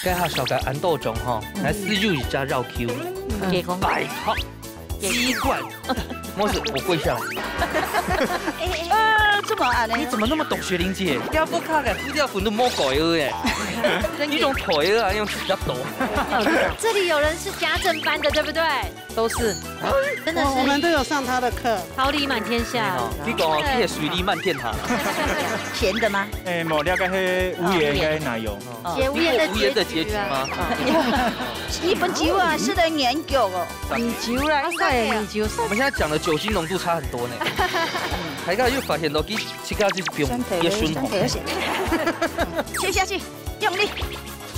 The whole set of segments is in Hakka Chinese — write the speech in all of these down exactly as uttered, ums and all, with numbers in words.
該下紹介恁多種吼，來試有一隻繞Q。嗯，雞公。拜託，雞冠。莫是我跪下來。啊，這麼暗呢？你怎麼那麼懂，雪玲姐？要不看看，不掉粉都莫改了耶。你種腿啊，用指甲抖。这里有人是家政班的，对不对？都是。真的是。我们都有上他的课。桃李满天下。你講哦，你也水里漫天下。咸的嗎？哎，無，了解係無言个內容。哦，有無言的結局啊。無言的結局嗎？你本酒啊，是在研究哦。米酒啦，應該係米酒。我們現在講的酒精濃度差很多呢。大家又發現到，其實這个就不用，真的，也循環。真的。切下去，用力。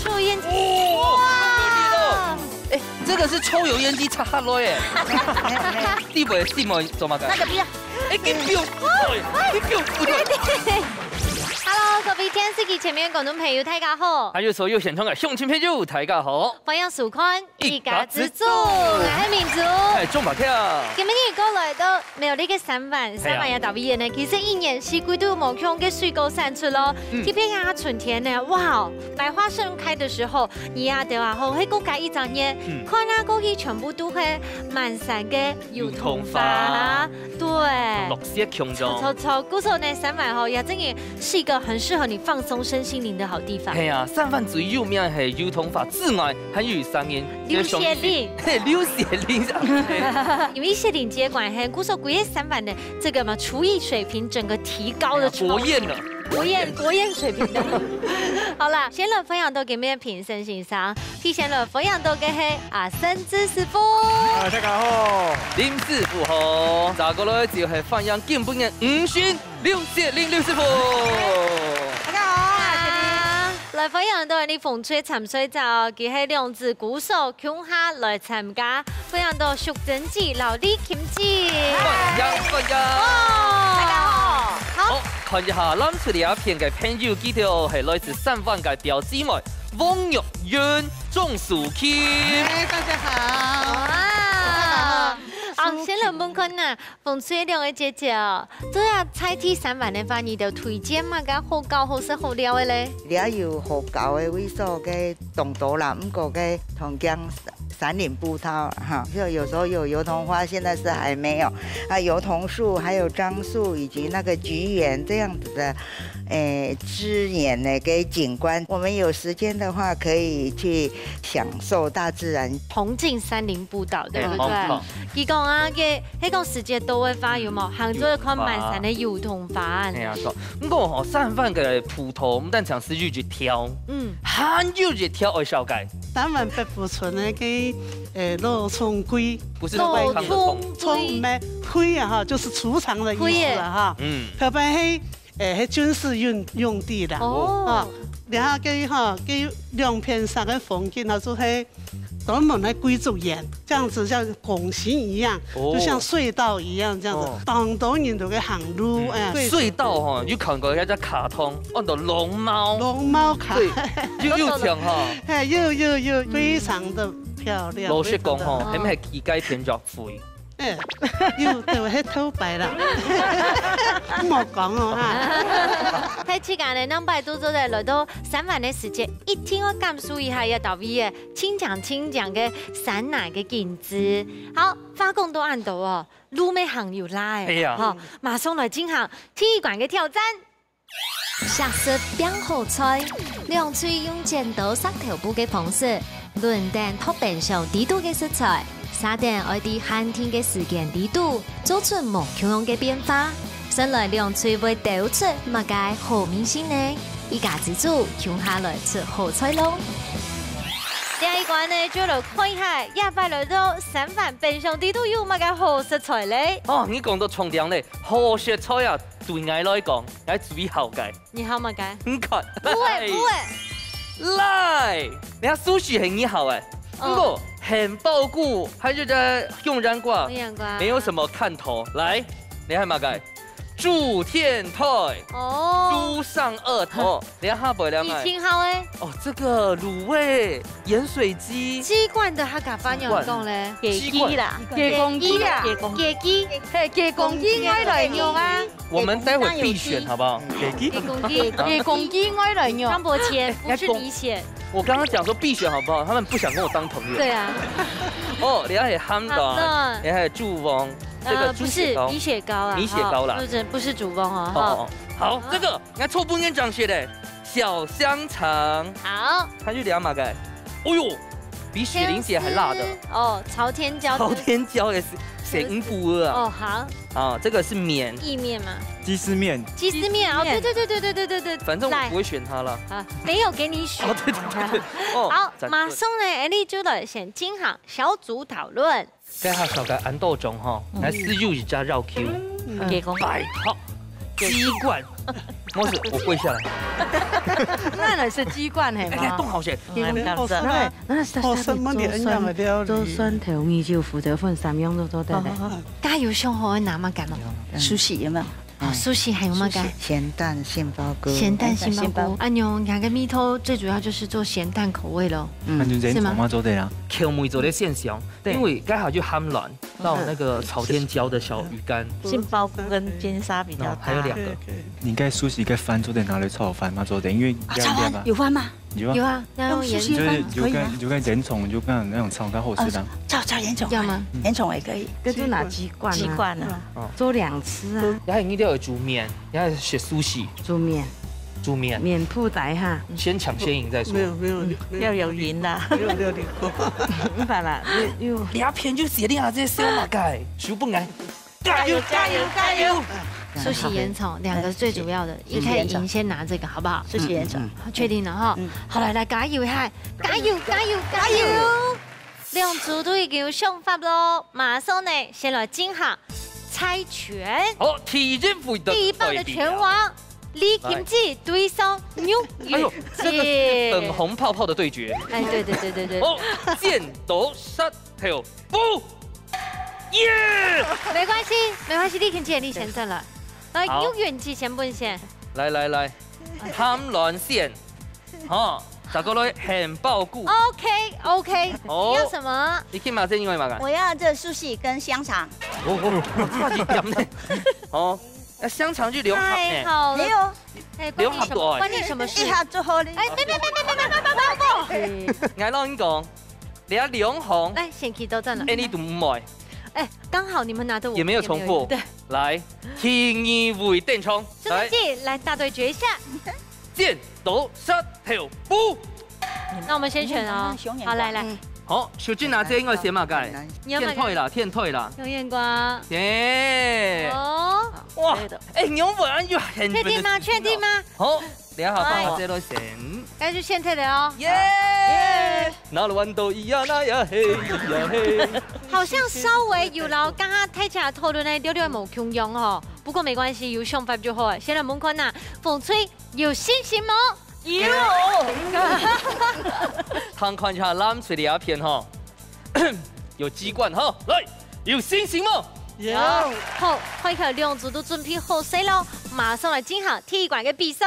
抽煙。哇！哎，這個是抽油煙機插下來耶。地位，地位做麼个？那個不要。哎，你不用，你不用。Hello，各位電視機前面觀眾朋友，大家好。還有所有現場个鄉親朋友，大家好。歡迎收看一家之煮，我係明珠。哎，鍾馬跳。今日過來到苗栗个三灣，三灣也特別呢，其實一年四季都有無共个水果產出咯。嗯。特別像春天呢，哇，百花盛開的時候，你啊，對啊，吼，係過該一整年，嗯。看啊過去全部都係滿山个油桐花。油桐花。對。綠色共種。著，著，著，故所呢，三灣吼，也真个 是一個很適合你放鬆身心靈的好地方。係啊，三灣最有名係油桐花之外，還有一儕人，劉雪玲。係，劉雪玲。因為雪玲姐關係，故所歸个三灣个這個嘛，廚藝水平整個提高了超多。哎呀，國宴了。國宴，國宴水平的。好啦，先來分享到今日个評審先生，首先來分享到个係阿生之師傅。啊，大家好。林師傅好。再過來就係歡迎今晡日五星 劉雪玲劉師傅。大家好，我是雪玲。來，歡迎到你風吹參賽者哦，佢係兩子姑嫂共下來參加，歡迎到淑珍姊摎李琴姊。歡迎，歡迎。哦，大家好。好。好，看一下，咱這片个朋友，佢兜係來自三灣个表姊妹，王玉雲、鍾淑琴。哎，大家好。哇。大家好。好，先來問看啊， 風吹兩个姐姐哦，對啊，在地三灣个話，你兜推薦麼个好搞、好食、好尞个咧？這有好搞个位所，該當多啦，毋過該同江山林步道哈，就有時候有油桐花，現在是還沒有。啊，油桐樹，還有樟樹，以及那個菊園這樣子的，誒，枝園的該景觀，我們有時間的話，可以去享受大自然。同進山林步道，對不對？哎，沒錯。 佢講啊，个，係講時節到个話，有無？行出去看滿山个油桐花。係啊，著。毋過吼，三灣个葡萄毋單淨係有一條，嗯。還有一條愛紹介。三灣北埔村个，个，呃，老蔥櫃。不是老蔥櫃。蔥咩？櫃啊，哈，就是儲藏的意思啊，櫃耶。哈。嗯。特別係，呃，係軍事用，用地的。哦。啊，然後該，哈，該兩片山个風景啊，就係 專門个貴族園，這樣子像拱形一樣，哦。就像隧道一樣這樣子，哦。當多人都在行路，嗯。哎呀，隧道吼，有看過一隻卡通，安到龍貓。龍貓卡。對，有，有像吼。哎，有，有，有，嗯。非常的漂亮，老實講吼，非常的。係毋係佢个天作廢？ 哎，有，對，我係偷擺啦。莫講哦，哈。大自家呢，兩擺都做得來到三灣个時節，一定愛感受一下這搭位个清淨清淨个山林个景致。好，話講到恁多哦，路乜行又罅欸，係啊。吼，馬上來進行第一關个挑戰。 惜食拚好菜，兩隊用剪刀石頭布个方式，輪等擇冰箱裡肚个食材，續等愛在限定个時間裡肚，做出無共樣个變化。先來兩隊會鬥出麼个好味緒呢？一家之煮，共下來出好菜囉！這一關呢，就來看一下，這擺來到三灣冰箱裡肚有麼个好食材咧？哦，你講到重點咧，好食材啊，對𠊎來講，𠊎最好个。 你好麼个？你看。不會，不會。來，你看壽司係你好欸，哦。不過杏鮑菇還有這紅黃瓜，紅黃瓜。沒有什麼看頭。來，你看麼个？煮天台。哦。煮生二頭。哦，你看下背了沒？已經好欸。哦，這個滷味，鹽水雞。雞冠个客家話仰般講咧？雞冠。雞冠啦。雞公雞啦。雞公雞。雞雞。嘿，雞公雞愛來用啊。 我們待會必選，好不好？雞公雞。雞公雞，雞公雞愛來用。張伯謙，不是你選。我刚刚讲说必选好不好？他们不想跟我当朋友。对啊。哦，你还有 ham 卵，ham 卵。你还有猪翁，这个呃，不是，猪血糕。米血糕啊，米血糕啦。哈，不是，不是猪翁哦，哦，哦，好，哈。这个，你看错不应该讲写的，小香肠。好。它就两码个。哦哟，比雪玲姐还辣的。天丝，哦，朝天椒。朝天椒也是，谁不饿啊？哦，好。啊，这个是面。意面嘛。鸡丝面。鸡丝面，哦，对，对，对。反正我不会选它了。来。啊，没有给你选。哦，对，对，对，对。哦，好，马上呢，Andy就来先进行小组讨论。该下小个安到中哈，嗯。来四又一加绕 Q。嗯。拜托，鸡冠。我是，我跪下来。那乃是鸡冠嘿吗？哎，动好些。嗯，那个，那个，哦，什么个恁样的料理？做蒜，做蒜头，你就负责分三样都做得的。啊。大家有想好要拿么个吗？嗯。寿司有没有？哦，寿司还有么个？寿司。咸蛋杏鲍菇。咸蛋杏鲍菇。哎，咸蛋杏鲍菇。啊，你看个蜜桃最主要就是做咸蛋口味咯。嗯。那就人是吗？从嘛做得啊。口味做得先想，对。因为刚好就 ham 卵，到那个朝天椒的小鱼干。杏鲍菇跟金沙比较搭。哦，还有两个。可以，可以。你该寿司跟饭做得拿来炒饭嘛，做得，因为啊，炒饭有饭吗？ 有啊。有啊，那用盐就是有跟，可以吗？有跟盐虫，就跟那种炒饭好吃的。哦，炒，炒盐虫。要吗？嗯。盐虫也可以。这就拿鸡冠啊。鸡冠啊。哦。做两次啊。然后你都有煮面，然后写寿司。煮面。煮面。面铺底哈。先抢先赢再说。没有，没有，没有。要有赢啦。没有料理过。明白了，又，又。你要骗就写掉了，这些小马盖，输不来。 加油，加油，加油！寿司、盐虫两个最主要的，一开始先拿这个好不好？寿司、盐虫。嗯，嗯。好，确定了哈。嗯。好，来，来，加油一下，加油，加油，加油！两组都已经有想法咯，马上呢，先来进行猜拳。好，第一位的第一棒的拳王，李琴姐对上牛玉姐。哎呦，这个是粉红泡泡的对决。哎，对，对，对，对，对。哦，剪刀石头布。耶！没关系，没关系，李琴姐，你先上来。来，好。牛玉姐先分先。来，来，来，ham卵先，吼，再过来杏鲍菇。OK，OK，哦。你要什么？你去买这另外一个。我要这寿司跟香肠。哦，哦，哦，超级甜呢。哦，那香肠就留好呢。太好了。没有。哎，关你什么，留好多哎。关你什么事？一下就好了。哎，别，别，别，别。来，让你讲。 你要两行。来，先去到站了。哎，你都唔买。哎，刚好你们拿的我也没有重复。也没有，对。来，第二位登场。苏文记，来，大对决一下。剪刀石头布。那我们先选哦。嗯，好，来，来。嗯。好，小俊拿这个先嘛，该。你要那个。天退啦，天退啦。用眼光。耶。哦。哇，可以的。哎，牛文又很确定吗？确定吗？好， 你好，哎。放我这落先。该就先退了哦。耶！耶！那乱斗咿呀那呀嘿，咿呀嘿。好像稍微有老刚刚大家讨论的调调无共样哦，不过没关系，有想法就好。先来问看呐，凤吹有信心吗？有。看看一下蓝水的鸦片哈，有鸡冠哈，来，有信心吗？有。好，看一下两组都准备好势了，马上来进行第一关的比赛。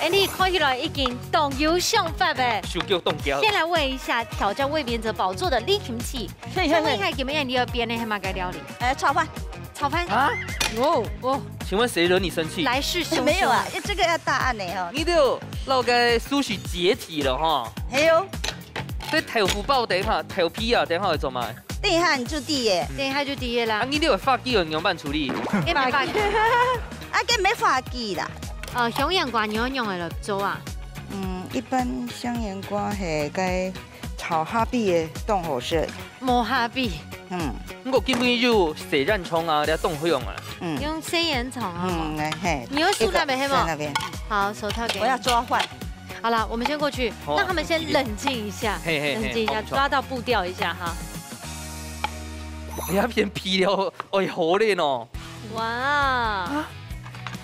哎，你看起来已经当有想法哎。手脚动脚。先来问一下挑战卫冕者宝座的李琴姐，嘿，嘿，嘿。请问一下，今日你要变的是么个料理？呃，炒饭。炒饭？啊？哦，哦。请问谁惹你生气？来势汹汹。没有啊，这个要答案的哦。你都老个苏西解体了哈。哎呦。 这豆腐包等一下，豆皮啊，等一下要做嘛？等一下你就知耶。等一下就知耶啦。啊，你这个发髻要仰般处理？给你发髻。啊，这没发髻啦。哦，香烟瓜你要用来做啊？嗯，一般香烟瓜系该炒哈比的当好食。无哈比。嗯。不过今日有洗染虫啊，你要冻灰用啊。嗯。用洗染虫啊。嗯，哎，嘿。你有手那边，嘿吗？手那边。好，手套给你。我要抓饭。 好了，我们先过去，好，让他们先冷静一下，嘿，嘿，嘿，冷静一下，好，抓到步调一下哈。你要变皮了，哎，好累哦。哇，啊，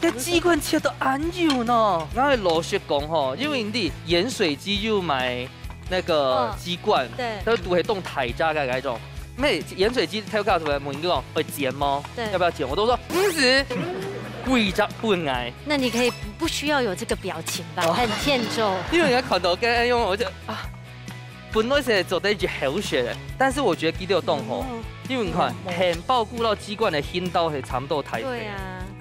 这鸡冠切到恁幼呢。刚才老实讲吼，因为你盐水鸡就买那个鸡冠，嗯，对。它都会冻太渣的那种。那盐水鸡挑个什么，我跟你讲，会煎吗？对。要不要煎？我都说，嗯，是，贵着不爱。那你可以不需要有这个表情吧，哦。很欠揍。因为人家看到刚刚用，我就啊，本來係做得一好食个，但是我覺得佢都有當好，哦。因為你看，哦。杏鮑菇摎雞冠个味道係差毋多大細。對啊。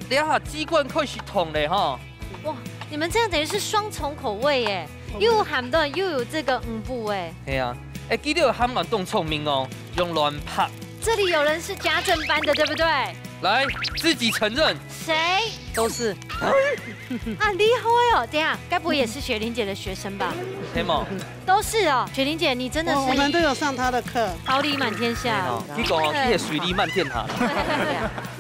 等一下雞冠開始燙咧吼。哇，你們這樣等於是雙重口味耶，哦。又有鹹蛋，又有這個五步哎。係啊，哎，佢都有鹹蛋當聰明哦，用卵白。這裡有人是家政班的，對不對？來，自己承認。誰？都是。啊，厲害哦！等一下，該不會也是雪玲姐的學生吧？係無？都是哦，雪玲姐，你真的是我，我們都有上她的課。桃李滿天下哦。係哦，佢講哦，對。佢係水利滿天下。對。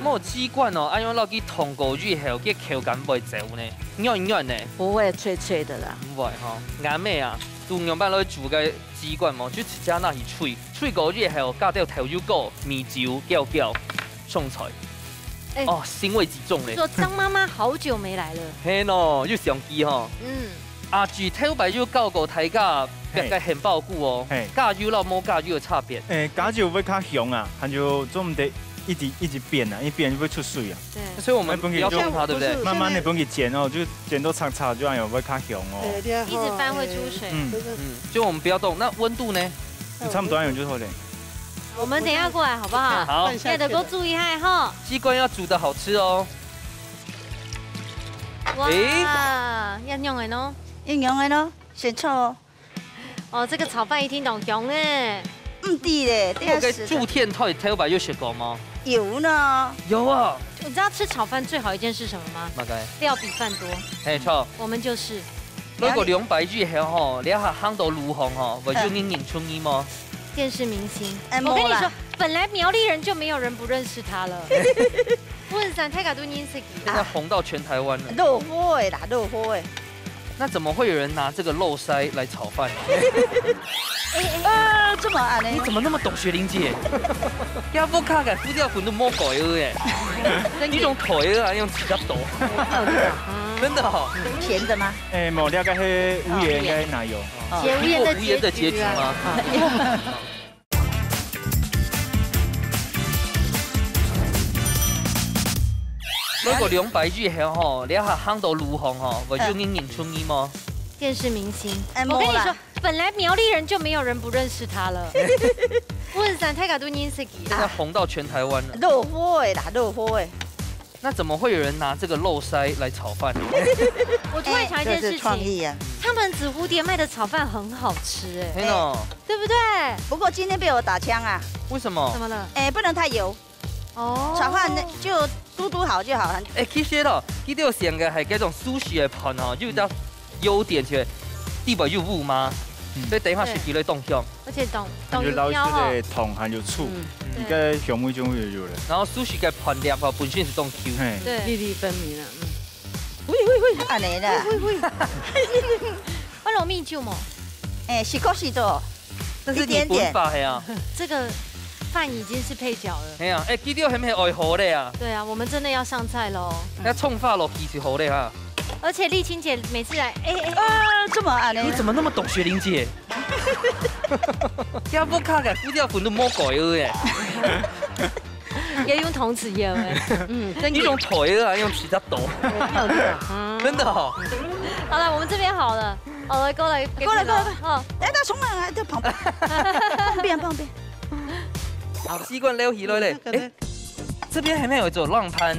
莫雞冠哦，恁樣落去燙過以後，佢口感會走呢，軟軟呢。不會脆脆的啦。毋會吼，恁樣啊，都用辦法煮个雞冠無，就直接拿去炊，炊過以後，加點豆油膏、米酒攪攪，上菜。哎，哦，腥味極重咧。說張媽媽好久沒來了。係喏，又想起吼。嗯。阿姊頭擺有教過大家，嘿。煏个杏鮑菇哦，嘿。加油摎無加油个差別。哎，加油會較香啊，還有做毋得一直，一直煏啊，一煏會出水啊。對。所以我們不要動它，對不對？慢慢地分佢煎哦，就煎到脆脆，就恁樣會較香哦。對，對啊。一直翻會出水。嗯。嗯，就我們不要動。那溫度呢？差不多恁樣就好了。我們等一下過來好不好？好。大家都注意一下吼。雞冠要煮得好吃哦。哇，誒。一樣个喏。一樣个喏，先炒哦。哦，這個炒飯一定當香呢。毋知咧，你有个豬蹄頭擺有食過嗎？有呢。有啊。你知道吃炒飯最好一件事什麼嗎？麼个？料比飯多。嘿，著。我們就是。如果兩擺以後吼，你還行到路項吼，會有人認出你嗎？電視明星。哎，我跟你說，沒啦。本來苗栗人就沒有人不認識他了。本身大家都認識佢啦。現在紅到全台灣了。落雨个啦，落雨个。那怎麼會有人拿這個漏篩來炒飯呢？哎，哎。呃，這麼暗呢？你怎麼那麼懂，雪玲姐？要不看看，不掉滾都摸狗油哎。真的。你用狗油啊，用指甲抖。真的哦。甜的嗎？哎，無，了解，黑無鹽應該哪有？哦。寫無鹽的結局啊。無鹽的結局嗎？啊。 如果兩擺以後吼，你還行到路項吼，會有人認出你嗎？電視明星。哎，我跟你說，沒啦。本來苗栗人就沒有人不認識他了。本身大家都認識佢啦。現在紅到全台灣了。落雨个啦，落雨个。 那怎麼會有人拿這個漏篩來炒飯呢？我突然想一件事情，哎，這是創意啊。湯盆紫蝴蝶賣的炒飯很好吃哎，嘿喏。對不對？不過今天被我打槍啊。為什麼？怎麼了？哎，不能太油。哦。炒飯呢，就嘟嘟好就好了。哎，其實咯，佢兜選个係該種壽司个盤哦，有一個優點就係底背有霧嘛，嗯。所以等一下食起來當香。對。 而且當，當有味道吼。感覺老式个湯還有醋，嗯。應該香味就會有了。然後壽司个盤粒啊，本身係當Q。嘿。對。粒粒分明啊，嗯。喂，喂，喂。恁樣啦。喂，喂，喂。我有米酒無？哎，是可是多。這是你本法的啊。一點點。這個飯已經是配角了。哎呀，哎，佢兜係毋係愛好的啊？對啊，我們真的要上菜囉。那蔥花落去就好了哈。而且麗青姐每次來，哎，哎。啊，這麼暗呢？你怎麼那麼懂，雪玲姐？ 要不看看，不掉粉都摸狗油哎。也用童子油哎。嗯，真的。你用腿啊，用指甲抖。真的哦。好了，我們這邊好了。好了，過來，過來，過來。哦。哎，他衝上來，在旁邊。旁邊，旁邊。好，習慣撩起來嘞。嗯，那個呢？哎，這邊還沒有一座浪潘。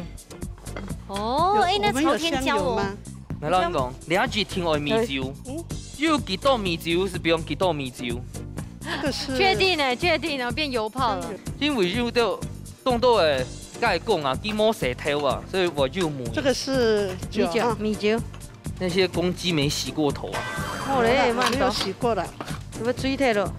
哦，有，哎，那朝天椒哦。我們有香油嗎？來，老實講，你還只聽愛米酒，嗯。有幾多米酒是不用幾多米酒。這個是確定呢，確定哦，變油炮了。香油。因為有兜當多个，該講啊，佢無洗頭啊，所以我就無。這個是酒啊。米酒，米酒。 那些公雞沒洗過頭啊。好嘞，啊，慢走。沒有洗過的。有沒有水退了？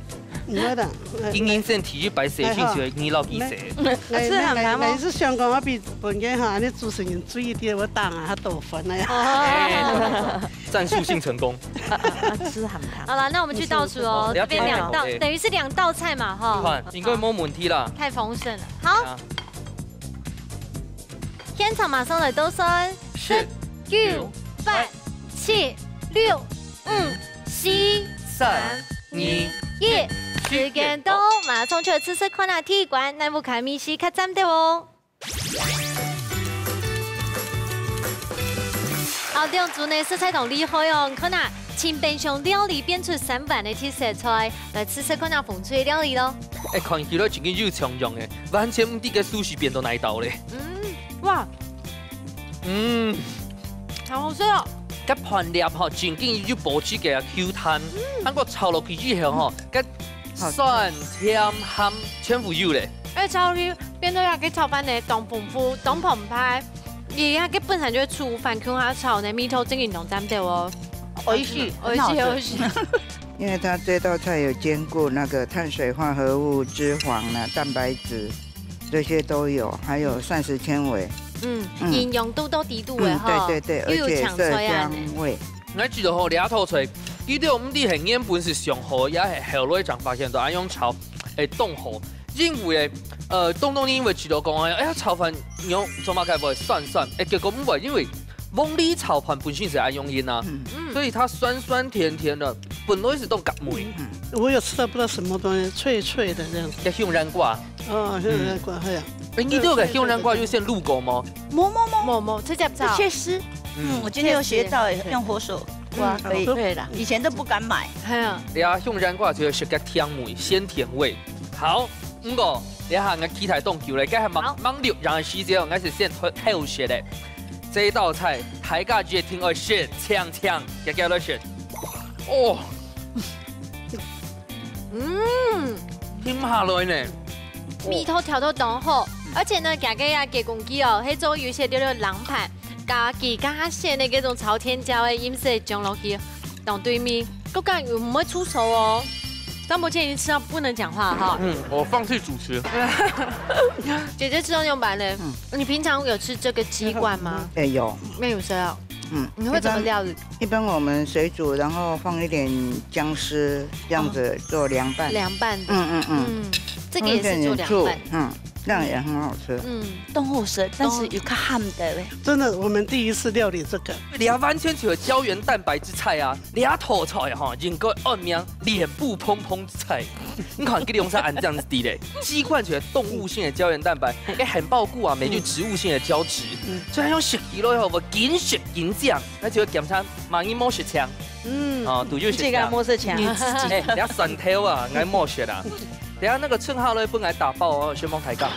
沒有的。呃，今天身體去擺洗，哎，好。先洗，你老弟洗。來，來，啊，是很難嗎？來，來，是香港，我比本人哈，恁樣主持人注意點，我打啊，他抖粉了呀。哦。哎，戰術性成功。啊，啊，啊，吃很糖。好了，那我們去倒數哦。你說這邊兩道，不要太好。等於是兩道菜嘛，哈。你看，應該沒問題啦。太豐盛了。好。啊。現場馬上來倒算。 十、九、八、七、六、五、四、三、二、一，時間到，馬上就來試試看啊，第一關，哪屋下个味緒較讚个哦。好，兩組呢，實在當厲害哦，你看啊，盡變相料理變出三萬个特色菜，來試試看啊紅隊料理咯。哎，看起來真經有像樣誒，完全毋知个壽司變到哪一道咧。嗯，哇，嗯，好好食哦。該飯粒吼，真經有保持个口感，嗯，還過炒落去以後吼，該酸甜鹹全部有咧。哎，炒落去變到該炒飯呢，當豐富，當澎湃。 佢啊，佢本身就係煮飯，共下炒呢，味道真經當讚到哦。美味しい，美味しい，很好吃。美味しい。因為它這道菜有兼顧那個碳水化合物、脂肪啦、蛋白質，這些都有，還有膳食纖維。嗯，嗯。營養都到底肚个吼，嗯，對對對，又有搶菜啊呢。而且色香味。𠊎知道吼，這道菜，佢都毋知係原本係上好，也係後來正發現到恁樣炒，會當好。 因為，呃，當多人因為知道講，哎呀，炒飯用做麼个會酸酸，哎，結果毋會，因為黃梨炒飯本身係恁樣形啊，嗯。所以它酸酸甜甜的，本來係當合味。嗯。我有吃到不知道什麼東西，脆脆的這樣子。叫香櫞瓜。哦，香櫞瓜，嗯。哎呀。哎，你這個香�脆脆的。香櫞瓜有先滷過嗎？無，無，無。無，無，直接炒。切絲。嗯。嗯，我今天有學到耶，切絲。用火手瓜可以。嗯，對啦。以前都不敢買。係啊。哎呀，香櫞瓜就係食个甜味，鮮甜味。 好，毋過，這下𠊎期待當久咧，該係網，好。網路上个時節，𠊎係先偷，偷食咧。這一道菜，大家一定愛食，強強，遽遽來食。哦，嗯，停下來呢。味道調到當好，而且呢，佢个啊，雞公雞哦，係做有一些叫做冷盤， 加佢加鮮个這種朝天椒个，飲食个醬落去，當對味，口感又毋會出餿哦。張伯謙已經吃到不能講話哈。嗯，我放棄主持。姐姐吃到用白嘞，嗯。你平常有吃這個雞冠嗎？哎，有。那有誰啊？嗯，你會怎麼料理？一般，一般我們水煮，然後放一點薑絲，這樣子做涼拌。哦，涼拌的。嗯，嗯，嗯。嗯，這個也是做涼拌。放一點醋，嗯，這樣也很好吃。嗯。當好食，但是有較鹹的咧。 真的，我們第一次料理這個。這完全就係膠原蛋白之菜啊！這道菜吼，應該安名臉部嘭嘭之菜。你看，這兩儕恁樣子的咧，雞冠就係動物性的膠原蛋白，該杏鮑菇啊，乜就植物性的膠質，嗯。所以佢用食起來吼，會緊食緊靚，而且會檢查萬一無食淨。 嗯，哦，都有食淨。這個無食淨。你自己。哎，你要蒜頭啊，𠊎無食啦。等下那個剩下來分𠊎打包哦，先莫開講。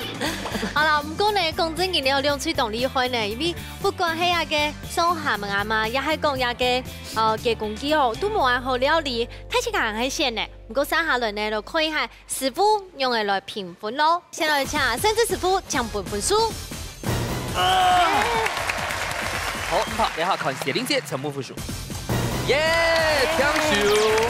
好啦，毋過呢，講真个，你有兩隊當厲害呢，因為不管係該个燒鹹鴨嘛，也係講該个，呃，雞公雞哦，都無恁好料理，大自家還係選呢。毋過接下來呢，就看一下 師傅用个來評分咯。先來請盛智師傅請分分數。好，毋怕，這下看雪玲姐請分分數。耶，請手。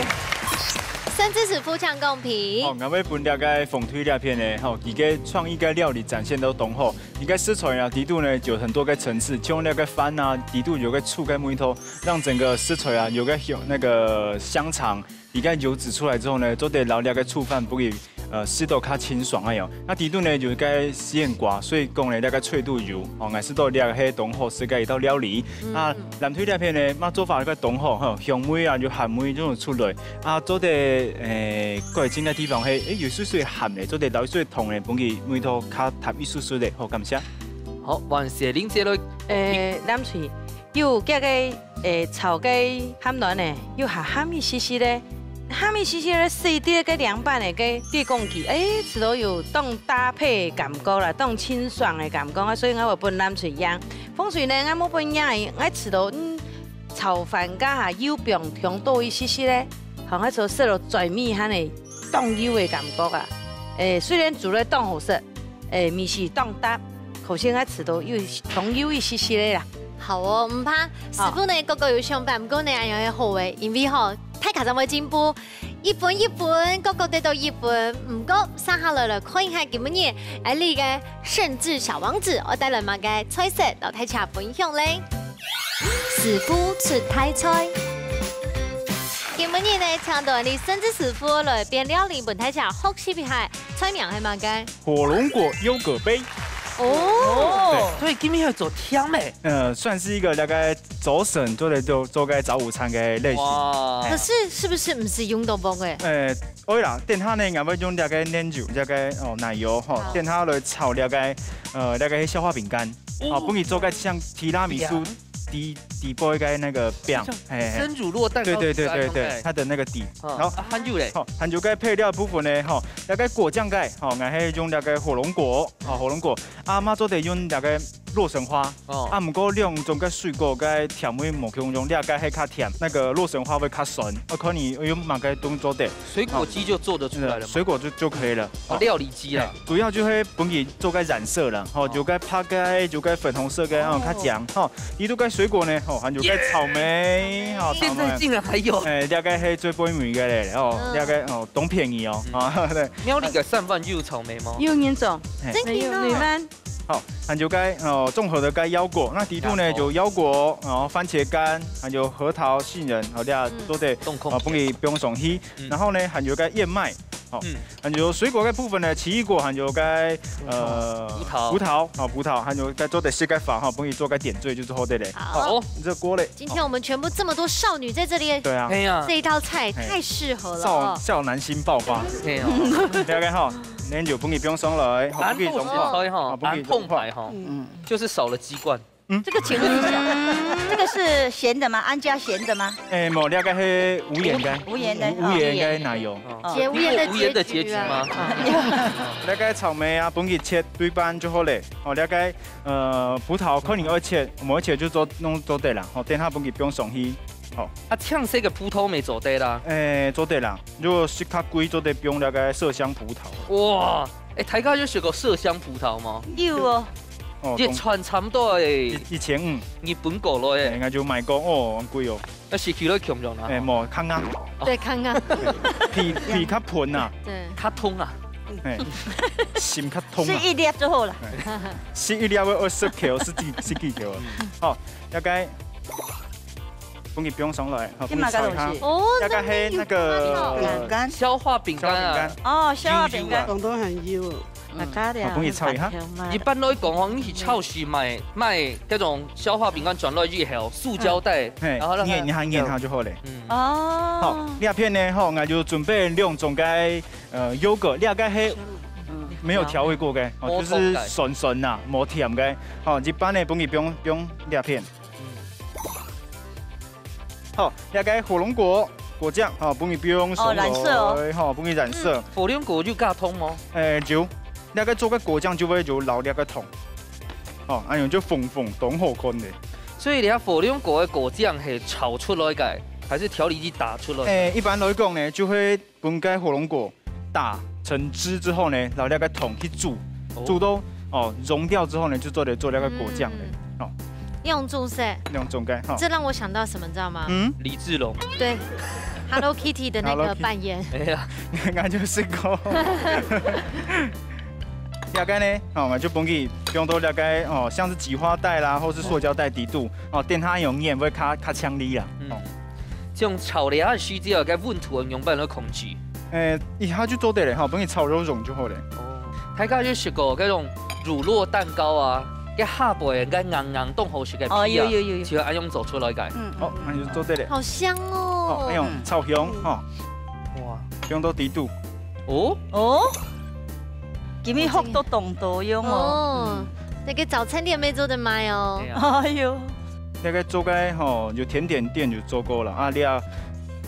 盛智師傅請公平。好，𠊎會分這個紅隊這片呢，吼，佢个創意个料理展現到當好。佢个食材啊，裡肚呢有很多个層次，像那個飯啊，裡肚有個醋个味道，讓整個食材啊有個香，那個香腸。 佢个油脂出來之後呢，做得摎這個醋飯分佢，呃，食到較清爽恁樣。該裡肚呢有一個西瓜，所以講呢，這個脆度有，哦，𠊎食到這個係當好食个一道料理。嗯。啊，藍隊這片呢，嘛做法个當好，吼，香味啊，有鹹味種出來。啊，做得，誒，改進个地方係，誒，有水水鹹个，做得摎水糖个，分佢味道較淡一絲絲个，好，感謝。好，換雪玲姐來。誒，藍隊。 又這個，誒，炒个鹹卵呢，又較鹹一絲絲咧。鹹一絲絲咧，水滴个涼拌个該雞公雞，誒，食到有當搭配个感覺啦，當清爽个感覺啊，所以𠊎會分藍隊贏。紅隊呢，𠊎無分贏，𠊎食到，嗯，炒飯加下油放忒多一絲絲咧，好，𠊎食到食到嘴尾還係當油个感覺啊。誒，雖然煮了當好食，誒，味緒當搭，可惜𠊎食到有，當油一絲絲个啦。 好哦，毋怕。好。師傅呢，各各有想法，毋過呢，恁樣係好个，因為吼，大家正會進步。一分一分，各各得到一分。毋過，接下來來看一下今晡日𠊎俚个盛智小王子，愛帶來麼个菜色，摎大家分享咧。師傅出大菜。今晡日呢，請到𠊎俚盛智師傅來變料理，分大家學習一下，菜名係麼个？ 火龍果優格杯。哦。對，今天要走甜嘞。呃，算是一個大概早晨做得做，做个早午餐个類型。哇。可是是不是毋係用到飯个？呃，會啦，等下呢，𠊎會用這個奶油，這個，哦，奶油，吼，好。等下來炒這個，呃，這個消化餅乾。哦。哦，分佢做个像提拉米蘇。底底背个那个餅，嘿嘿。生乳酪蛋糕底个，对对对对对，它的那个底。嗯，然后啊，還有咧？好，還有个配料部分呢，吼，那个果醬个，吼，𠊎係用那个火龙果，吼，火龙果，啊，嘛做得用那个洛神花，哦，啊，毋过兩種个水果个甜味無共樣，這个係較甜，那个洛神花會較酸，啊，看你用麼个都做得。水果機就做得出來了嗎？嗯，水果就就可以了。哦，料理機啦。 主要就係分佢做个染色啦，吼，哦，有个白个，有个粉紅色个，哦，較靚，吼。呢度个水果呢，吼，還有个草莓，吼，草莓。現在竟然還有。哎，這个係最背尾个咧，哦，嗯，這个哦，當便宜哦，嗯，啊，對。苗栗个產飯就有草莓嗎？有人種，嘿。真个哦。有，你們。好，還有个哦，綜合的个腰果，那底肚呢，腰果，有腰果，然後番茄乾，還有核桃、杏仁，好，這下做得，嗯，凍凍，哦，分佢放上去。 嗯，然後呢，還有个燕麥，吼，嗯，還有水果个部分呢，奇異果，還有个，呃，葡萄，葡萄，吼，葡萄，還有个做得食个飯，吼，分佢做个點綴就係好个咧。好。好，這鍋咧。今天我們全部這麼多少女在這裡，對啊。哎呀，這一道菜太適合了哦。少，少男心爆發。哎呀，了解吼，恁樣就分佢放上來，好，分佢融化，恁好食吼，好，分佢融化。恁澎湃吼，嗯，就是少了雞冠。 嗯？這個請問一下，這個是鹹的嗎？安加鹹的嗎？哎，無，這个係無鹽个。無鹽的，無，無鹽个奶油。哦。結，無鹽的結局啊。無鹽的結局嗎？這个草莓啊，分佢切對半就好咧。哦，這个，呃，葡萄看你愛切，無愛切就做，攏做得啦。哦，等下分佢放上去。哦。啊，青色个葡萄乜做得啦。哎，做得啦。如果係較貴，做得放這个麝香葡萄。哇，哎，大家有食過麝香葡萄嗎？有哦。 哦，一串差不多欸，一，一千五。日本過來欸。哎，𠊎就買過，哦，恁貴哦。那食起來強強啊。哎，無，較硬。對，較硬。皮，皮較薄啊。對。較痛啊。哎，心較痛啊。食一粒就好了。哎，食一粒愛二十克，十幾，十幾克啊。好，大概 分佢放上來，好，分佢炒一下。這麼个東西？哦，大概係那個，那邊有个。餅乾。消化餅乾啊。消化餅乾。哦，消化餅乾。油油啊。廣東很油。嗯。好，分佢炒一下。一般來講哦，你去超市買，買這種消化餅乾轉來以後，塑膠袋，嗯。嘿，然後讓它，捏，捏下，捏下就好了。嗯。哦。好，這片呢，吼，𠊎就準備兩種个，呃，優格，這个係，嗯，沒有調味過个，哦，就是酸酸吶，無甜个。好，一般呢，分佢放，放這片。 好，這个火龍果，果醬，吼，分佢放上來，哦，染色哦。吼，分佢染色。嗯。火龍果有加糖無？誒，有。這个做个果醬就會有落這个糖。吼，恁樣就紅紅，當好看个。所以你看火龍果个果醬係炒出來个，還係調理機打出來个？誒，一般來講呢，就會 分該火龍果打成汁之後呢，然後這个糖去煮，哦。煮到，哦，溶掉之後呢，就做得做這个果醬了。嗯。哦。兩種色。兩種个，哈。這讓我想到什麼，你知道嗎？嗯？李治郎。對，Hello Kitty的那個扮演。Hello Kitty。哎呀，應該就是个。這个呢，哦，𠊎就分佢放到這个，哦，像是擠花袋啦，或是塑膠袋底肚，哦，等下用黏會較，較強力啦，嗯。哦。 這種炒料个時節，該溫度愛仰般來控制？誒，一下就做得了哈，分佢炒到溶就好了。哦，大家有食過該種乳酪蛋糕啊，該下背該硬硬當好食个皮啊，哦，有，有，有，有。就愛恁樣做出來个。嗯，嗯，哦，嗯。恁樣就做得了。好香哦。哦，恁樣，嗯。炒香，嗯。哈。哇。香到底肚。哦。哦。今日學到當多樣哦。哦，嗯。那個早餐店沒做得賣哦。對啊。哎喲。 大概做个吼，有甜點店有做過了啊，你啊，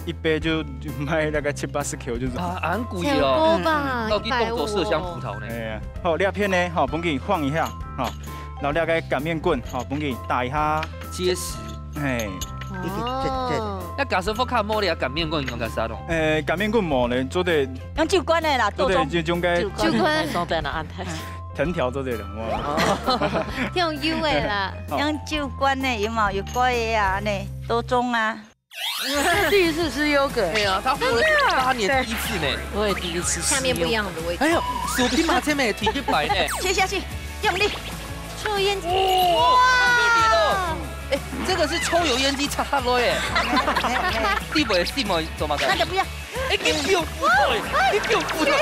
一杯就，就賣大概七八十塊就走。啊，恁貴哦。超過吧，嗯，嗯。到底當做麝香葡萄呢？一百五哦。哎呀，好，這片呢，吼，分佢晃一下，吼，然後這个乾麵棍，吼，分佢打一下。結實。嘿。哦。該假使屋下無這乾麵棍，用个啥咯？誒，乾麵棍無呢，做得用酒罐个啦，做得倒裝。就，就該酒罐。酒罐。倒裝在那安排。藤條做得了，哇。哦。用油个啦。 哦。用酒罐呢，有無？有蓋个啊，呢，倒裝啊。第一次吃優格。對啊，他活了八年第一次呢。我也第一次吃優格。下面不一樣的味道。哎喲，手皮麻雀妹提一百呢。切下去，用力。抽煙機。哇，哇！哎，這個是抽油煙機插下來耶。你不會信嗎？怎麼的？那個不要。哎，你不用付的，你不用付的。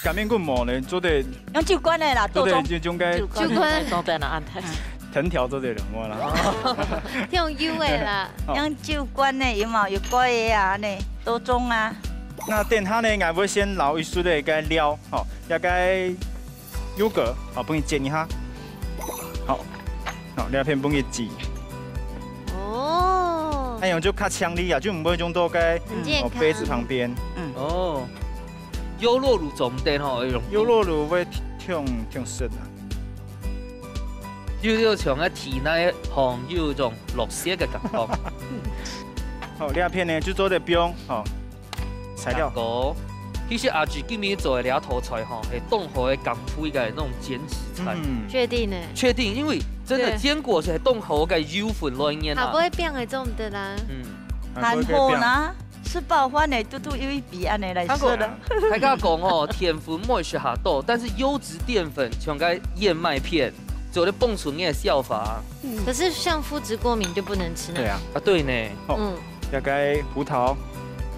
乾麵棍無呢，做得用酒罐个啦，做得倒裝。就，就該酒罐。酒罐。倒裝在那安排。藤條做得了，無啦。用油个啦。哦。用酒罐个，有無？有蓋个啊，呢，倒裝啊。那等下呢，𠊎會先撈一撮个該料，吼，這个優格，好，分佢煎一下。好，好，這片分佢擠，哦，恁樣就較強力啊，就毋會用到該很健康。哦杯子旁邊。哦，優酪乳做毋得吼，愛用優酪乳會挺挺酸啊。又有像个體內吼有一種落雪个感覺。好，這片呢就做得放，好，材料。哦，其實阿姊今日做个這道菜吼，係當好个減肥个那種減脂餐。嗯，確定呢？確定，因為真的對堅果係當好个油分來源啊。好，不會變个做毋得啦。嗯，還好啦，食飽飯个嘟嘟有一比恁樣來食啦。大家講哦，澱粉毋會食較多，但是優質澱粉像該燕麥片，做得幫助你个消化。可是像麩質過敏就不能吃呢。對啊，啊，對呢，嗯，這个葡萄，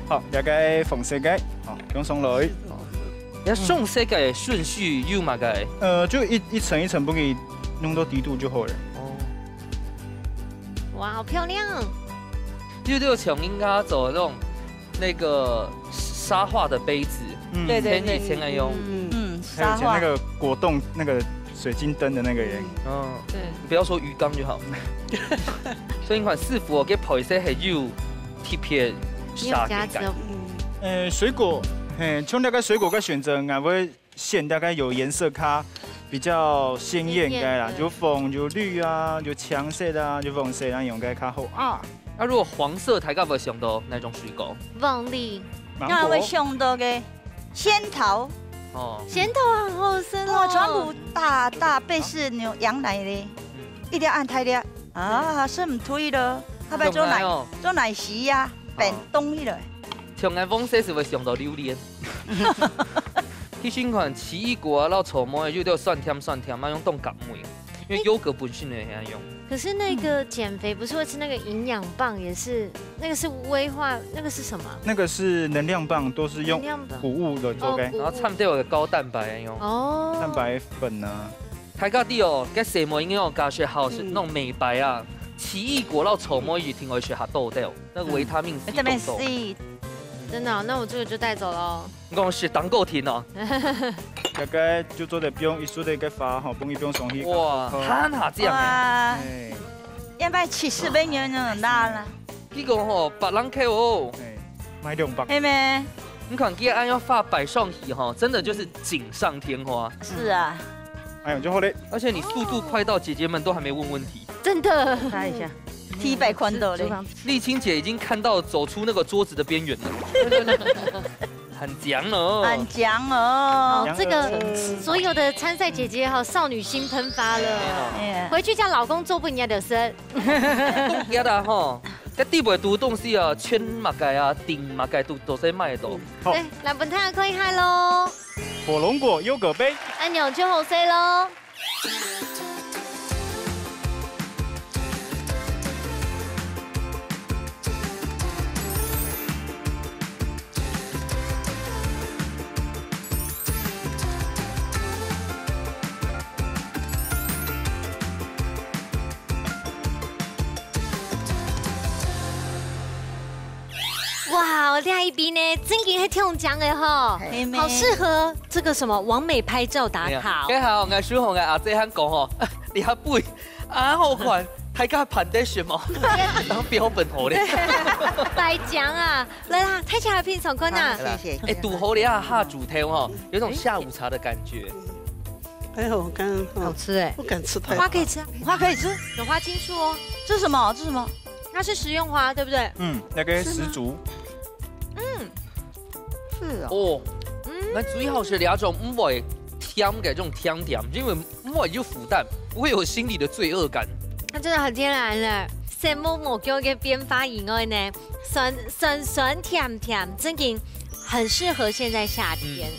好，這个紅色个，好，放上來。你看上色个順序有麼个？呃，就一一層一層，分佢弄到底肚就好了。哦，哇，好漂亮。六六強應該做那種那個沙畫的杯子，嗯對對前幾天愛用。嗯，嗯，還有以前那沙畫。個果凍那個水晶燈的那個耶。嗯，對，你不要說魚缸就好。所以你看師傅哦，該配色係有特別你有加沙嘅感。持哦。呃，水果，嘿，像大概水果个選擇，𠊎會選大概有顏色較比較鮮豔个啦，鮮豔的有紅、有綠啊，有青色的啊，有黃色啊，用个較好啊。那如果黃色，大家會想到哪種水果？鳳梨，芒那會果，想到个仙桃，哦，仙桃很好吃哦。哇，全部大大杯是牛羊奶咧，一粒恁大粒啊，食毋退咯，後尾做奶哦，做奶昔呀，冰凍起來。像𠊎黃色係會想到榴槤。其實你看奇異果啊，摎草莓有點酸甜酸甜嘛，用凍感味，因為優格本身就係恁樣。可是那個減肥不是會吃那個營養棒，也是那個是威化，那個是什麼？那個是能量棒，都是用能量棒穀物來做个哦，然後摻到有高蛋白用。哦，蛋白粉啊。大家知哦，該細妹應該有加些好食嗯那種美白啊，奇異果摎草莓一定會食較多的，那個維他命C維他命當多。 C，真的哦，那我這個就帶走嘍。你講食蛋糕甜哦，大概就做得放一撮个花吼，放一放上去。哇，好還下這樣欸。哇，哎，要不要七十分鐘就很大了？這個吼，別人客哦，哎，買兩百。係咩？你看佢恁樣花擺上去吼，真的就是錦上添花，是啊，哎呦，就好嘞。而且你速度快到姐姐們都還沒問問題。真的，拍一下，T百寬的嘞。麗青姐已經看到走出那個桌子的邊緣了，很強了哦。很強哦。哦，這個所有的參賽姐姐哈，少女心噴發了。哎，回去叫老公做分你的事。呀啦吼，該底背肚東西啊，圈麼个啊，頂麼个都都在賣的。好哎，來，分大家看一下嘍，火龍果優格杯，按鈕就好勢嘍。 哇，這一邊呢，真經係挺靚个吼，係咩？好適合這個什麼完美拍照打卡哦。大家好，我是紅个阿姐，還講吼，你還不啊好看，大家拍得什麼？當標本好咧。白講啊，來啦，大家來品嚐看啊。謝謝。哎，堵好了啊，下煮湯哈，有種下午茶的感覺。哎呦，我刚刚好吃哎，不敢吃太花可以吃啊，花可以吃，有畫清楚哦，这是什么？这是什么？它是食用花，對不對？嗯，那個十足，是哦。哦，嗯，那最好是兩種，毋會甜个這種甜點，因為毋會有負擔，不會有心理的罪惡感。它真的很天然嘞，色目無叫个變化以外呢，酸酸酸甜甜，真經很適合現在夏天。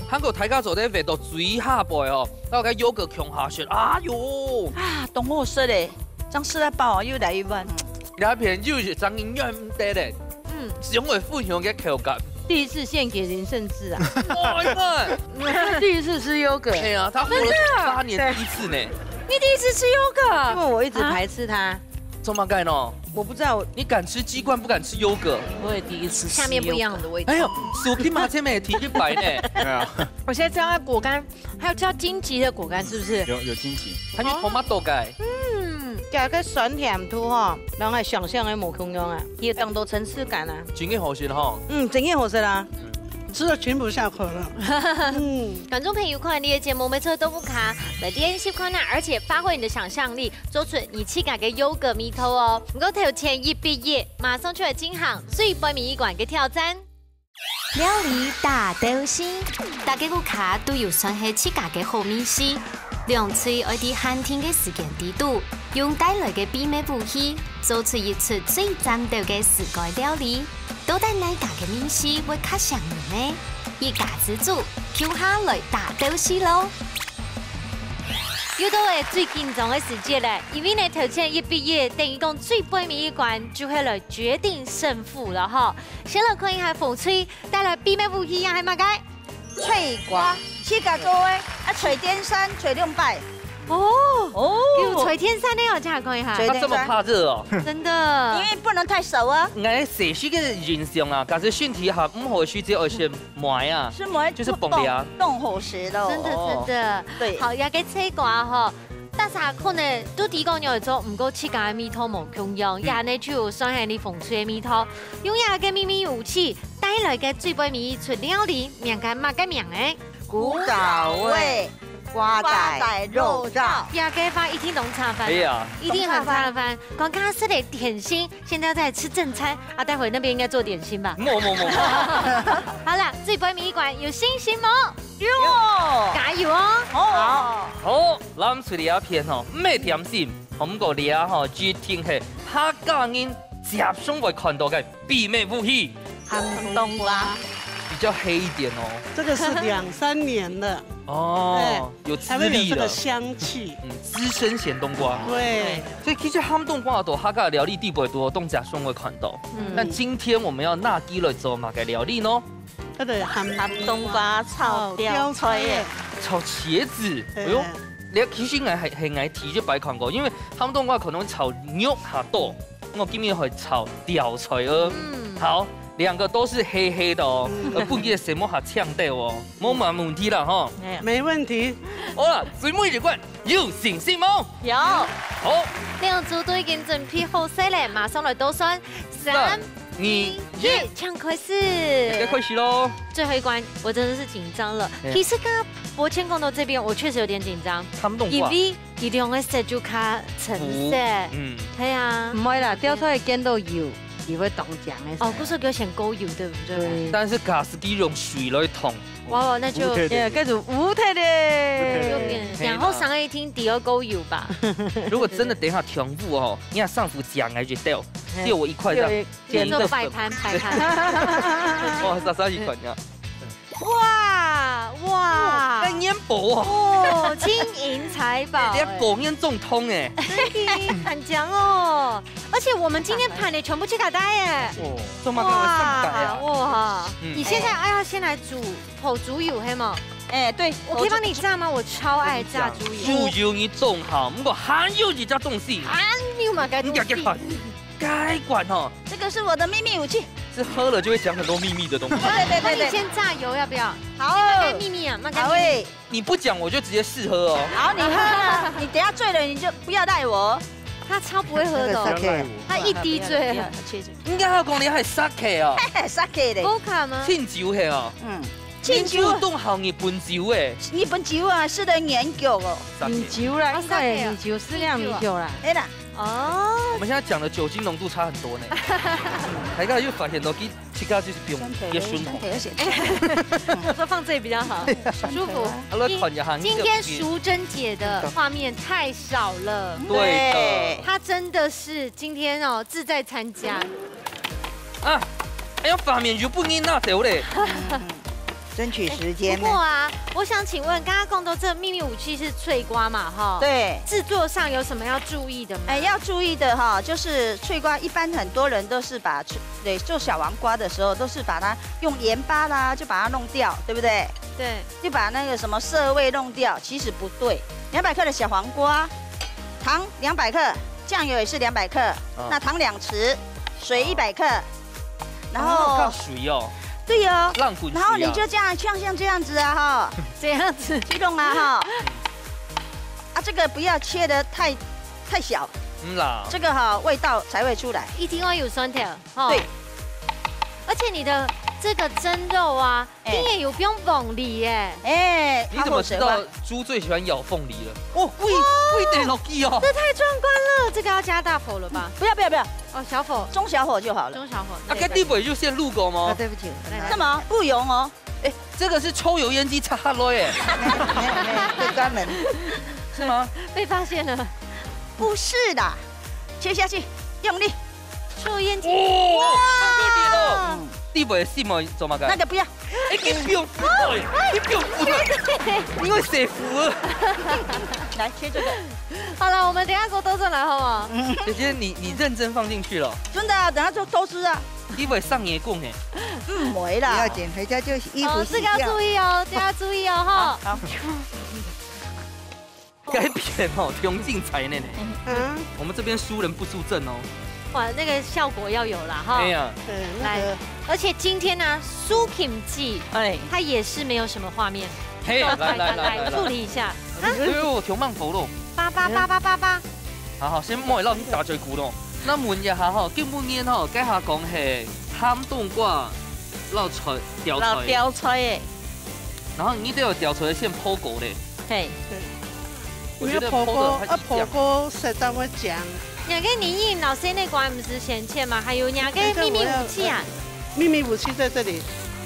還過大家做得圍到最下背哦，到該有個共下食，哎喲，啊，當好食嘞，這樣吃到飽啊，又來一碗。兩片又是張英遠得嘞，嗯，只用我分享个口感。第一次獻給林盛志啊，哦，你看，我第一次吃優格，哎呀，他活了八年第一次呢。你第一次吃優因格，為我一直排斥它，做麼个喏？我不知道。你敢吃雞冠，不敢吃優格？我也第一次吃優格。下面不一樣的味道。哎喲，手機嘛，前面也提一擺呢。對啊。我現在吃到果乾，還有吃到荆棘的果乾，是不是？有，有荆棘。還有tomato个。嗯，加个酸甜度吼，人个想象个無共樣啊，也當多層次感啊。真个好食吼。嗯，真个好食啦。吃了停不下口了。嗯。觀眾朋友，看你的節目，沒錯，豆腐卡，來練習看啊，而且發揮你的想象力，做出你自家个優格味道哦。毋過頭前一比一，馬上就來進行最背尾一關个挑戰。料理大鬥西，大家屋下都有算係自家个好味緒，兩隊愛在限定个時間裡肚，用帶來个秘密武器，做出一出最讚鬥个自家料理。到底哪家个味緒會較餳人呢？一家之煮，共下來大鬥西咯！ 又到了最緊張个時節了，因為呢，頭前一比一，等於講最背尾一關就係來決定勝負了吼。先來看一下紅隊帶來秘密武器啊，係麼个？脆瓜，自家做个，啊，吹電扇，吹兩擺。哦，哦。有吹電扇个哦，這下看一下。吹電扇。他這麼怕熱哦。真的。因為不能太熟啊。𠊎細時个印象啊，假使身體還毋好个時節，愛先 糜啊，係糜，就是放涼。當好食咯。真的，哦。真的。對。好，這个脆瓜吼，大家可能都知講愛做，毋過自家个味道無共樣，嗯。這呢就算係你紅隊个味道。用這个秘密武器帶來个最背尾一出料理，名叫麼个名誒？古早味瓜仔肉燥。這个話一定當差飯啊，哎呀。一定很差飯。講剛剛食个點心， 現在在吃正餐啊，待會那邊應該做點心吧？無，無，無，無。好啦，最背尾一關有信心無？有。加油哦！好。好，咱出這片吼，毋係點心，毋過這吼，一定係客家人接上會看到个秘密武器。鹹冬瓜。比較黑一點哦。這個是兩三年了。 哦，哎，有資歷了。才會有這個香氣。嗯，資深鹹冬瓜。對。所以其實鹹冬瓜在客家料理底背肚當常會看到。嗯。那今天我們要拿佢來做麼个料理呢？這個鹹，鹹冬瓜炒吊菜耶。炒茄子，哎喲，哎。你其實𠊎還，還，𠊎第一擺看過，因為鹹冬瓜可能炒肉較多， 𠊎今日會炒吊菜哦。嗯。好，兩個都是黑黑的哦，嗯。呃，分佢个色目較搶到哦，無麼問題啦吼。哎。沒問題。好啦，最尾一關，有信心無？有。好。兩組都已經準備好勢了，馬上來倒算，三、三、二、二、一，一。請開始。該開始咯。最後一關，我真的是緊張了。哎。其實剛剛伯謙講到這邊，我確實有點緊張，鹹冬瓜。因為 佢兩個色就較深色。嗯。係啊。毋會啦，吊菜見到油，佢會當靚个色。哦，故所佢選高油，對不對？對。但是假使佢用水來燙，哇，那就，烏忒忒。哎，該就烏忒忒。烏忒忒。就變，係啦。然後上一聽底要高油吧。如果真的等一下全部哦，你看上浮講來就掉，嘿。只有我一塊這樣，就一，就做擺攤，擺攤。哇，少少一塊呀。 哇，哇。哦，該黏薄哦。哦，金銀財寶欸。連狗黏中通欸。真的，很強哦。而且我們今天盤的全部去卡带耶。哦，做麼个會上台啊？哇，哇。嗯。你現在，哎，要先來煮，煮油，係嗎？哎，對，我可以幫你炸嗎？我超愛炸豬油。豬油你種好，毋過還有一隻東西。還有麼个東西？你講講看。 該罐吼，這個是我的秘密武器。是喝了就會講很多秘密的東西。對，對，對，對。那你先榨油要不要？好。先賣個秘密啊，賣個秘密。好欸。你不講我就直接試喝哦。好，你喝了，你等下醉了你就不要賴我。他超不會喝的哦。那個sake。他一滴醉了。不要，不要，不要，切，切。應該要講你還sake哦。Sake咧。Vodka嗎？清酒係哦。嗯。清酒。你煮凍好日本酒欸。日本酒啊，食得恁久哦。Sake。米酒啦，哦，應該係米酒，適量米酒啦。哎啦。 哦。我們現在講的酒精濃度差很多呢。大家又發現到，其，其實就是不用，也順口。身體有些，說放這裡比較好，舒服。啊，來看一下，今天淑珍姐的畫面太少了。對的。她真的是今天哦，志在參加。啊，哎呀，畫面又分人拿走咧。 爭取時間呢。不過啊，我想請問，剛剛講到這秘密武器是脆瓜嘛，哈？對。製作上有什麼要注意的嗎？哎，要注意的哈，就是脆瓜，一般很多人都是把脆，對，做小黃瓜的時候，都是把它用鹽巴啦，就把它弄掉，對不對？對。就把那個什麼澀味弄掉，其實不對。兩百克的小黃瓜，糖兩百克，酱油也是两百克，啊。那糖两匙，水一百克，然后哦，加水哦，对哦，浪滚水啊。然后你就这样，像，像这样子啊，哈，这样子去弄啊，哈。啊，这个不要切得太，太小，嗯啦。这个哈，味道才会出来。一定要有酸甜，哈。对。而且你的这个蒸肉啊，哎。你也有用凤梨耶。哎，你怎么知道猪最喜欢咬凤梨了？哦，贵，贵得落去哦。这太壮观了，这个要加大火了吧？不要，不要，不要。哦，小火。中小火就好了。中小火。啊，该地位就先入口吗？啊，对不起，我来。干嘛？不用哦。哎，这个是抽油烟机插下来耶。没有，没有，没有，这专门。是吗？被发现了。不是的，切下去，用力。抽烟机。哇，哇！太厉害了。地位是吗？做么个？那个不要。哎，你不用扶的，你不用扶的，因为谁扶了？来，切这个。好了，我们等一下给我兜转来好吗？姐姐，你，你认真放进去了。真的啊，等下就偷吃啊。地位上也供哎。嗯，没啦。不要紧，回家就衣服哦，洗掉。这个要注意哦，这个要注意哦，哈。好，好。 改变哦，挺精彩呢。啊？我们这边输人不输阵哦。哇，那个效果要有啦，哈。哎呀。对，那个来，而且今天呢，苏Kim记，哎。他也是没有什么画面。嘿，来，来，来，来，来。助理一下。哎呦，挺慢头咯。八八八八八八。好，好，先莫让你打嘴鼓咯。那问一下哈，今晡日哈，该下讲系鹹冬瓜、老菜、吊菜。老吊菜诶。然后你都有吊菜先泡过嘞。 嘿。对。我觉得泡个，泡个啊，泡个，适当个酱。人家你老师那个不是先切吗？还有人家秘密武器啊？秘密武器在这里。